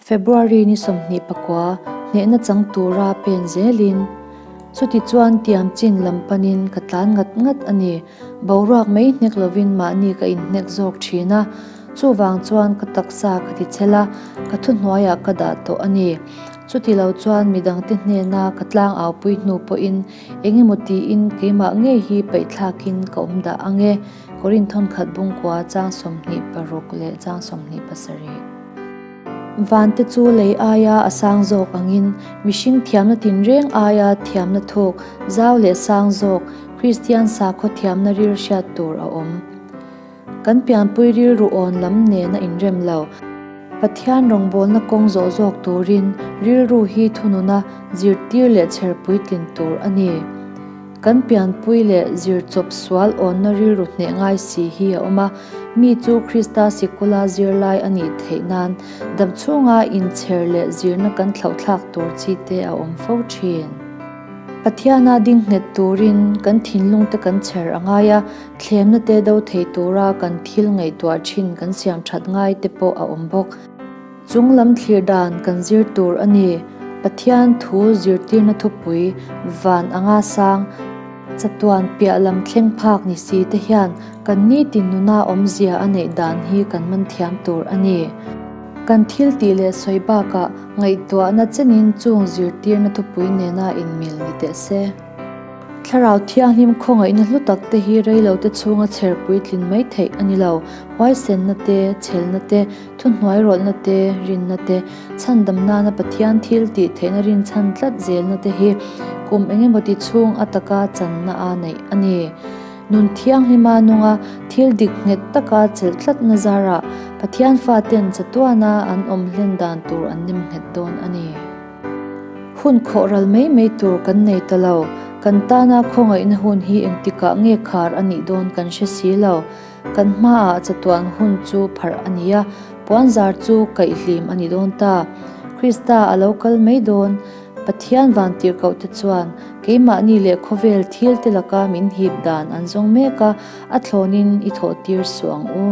February ni 29, hnehna chang tura pen zelin, chutichuan tiam chin lam panin ka tlan ngat ngat a ni. Boruak mai hnek lovin mahni ka inhnek zawk thin a, chuvang chuan ka taksa ka ti chel a, ka thuhnuaiah ka dah tawh a ni. Chuti lo chuan midangte hnena ka tlang aupui hnu pawhin eng emaw tiin keimah ngei hi paihthlakin ka awm dah ang e, Korinth khat bungkua chang 26 leh chang 27. Vante chu lei aia a sang zawk angin mihring thiamna tinreng aia thiamna thuk, zau leh sang zawk Kristian sakhaw thiamna ril hriat tur a awm. Kan pianpui rilru awn lam nen a inrem lo. Pathian rawngbawlna kawng zawh zawk turin rilru hi thununa zirtir leh chher puitlin tur a ni. Kan pianpui leh zir chawp sual awnna rilru hneh ngai si hi a awm a, mi chu Krista sikula zirlai a nih theih nan dam chhunga inchher leh zirna kan thlauhthlak tur chi te a awm fo thin. Pathiana ding nghet turin kan thinlung te kan chher a ngai a, thlemna te do thei tura kan thil ngaihtuah thin kan siam that ngai te pawh a awm bawk. Chung lam thlir dan kan zir tur a ni. Pathian thu zirtirna thupui van anga sang, chatuan piah lam thleng phak ni si te hian kan nitin nuna awmzia a neih dan hi kan man thiam tur a ni. Kan thil tih leh sawi bakah ngaihtuahna chenin chung zirtirna thupui nena inmil ni teh se. Thlarau Thianghlim khawngaihna hlu tak te hi reilote chhunga chher puitlin mai theih a ni lo. Huaisenna te, chhelna te, thuhnuairawlhna te, rinna te, chhandam nana Pathian thil tih theihna rinchhan tlat zelna te hi kum engemaw ti chhung a taka channa a neih a ni. Nun thianghlima nunga thil dik nghet taka chelh tlatna zarah Pathian faten chatuana an awm hlen dan tur an nem nghet dawn a ni. Hun khawh ral mai mai tur kan nei ta lo. Kan tana khawngaihna hun hi engtikah nge khar a nih dawn kan hre si lo. Kan hmaah chatuan hun chu pharh a ni a, puanzar chu kaihhlim a ni dawn ta. Krista a lo kal mai dawn. Pathian vantirhkohte chuan keimahni leh khawvel thil te laka min hip dan an zawng mek a, a thlawnin i thawhtir suh ang u.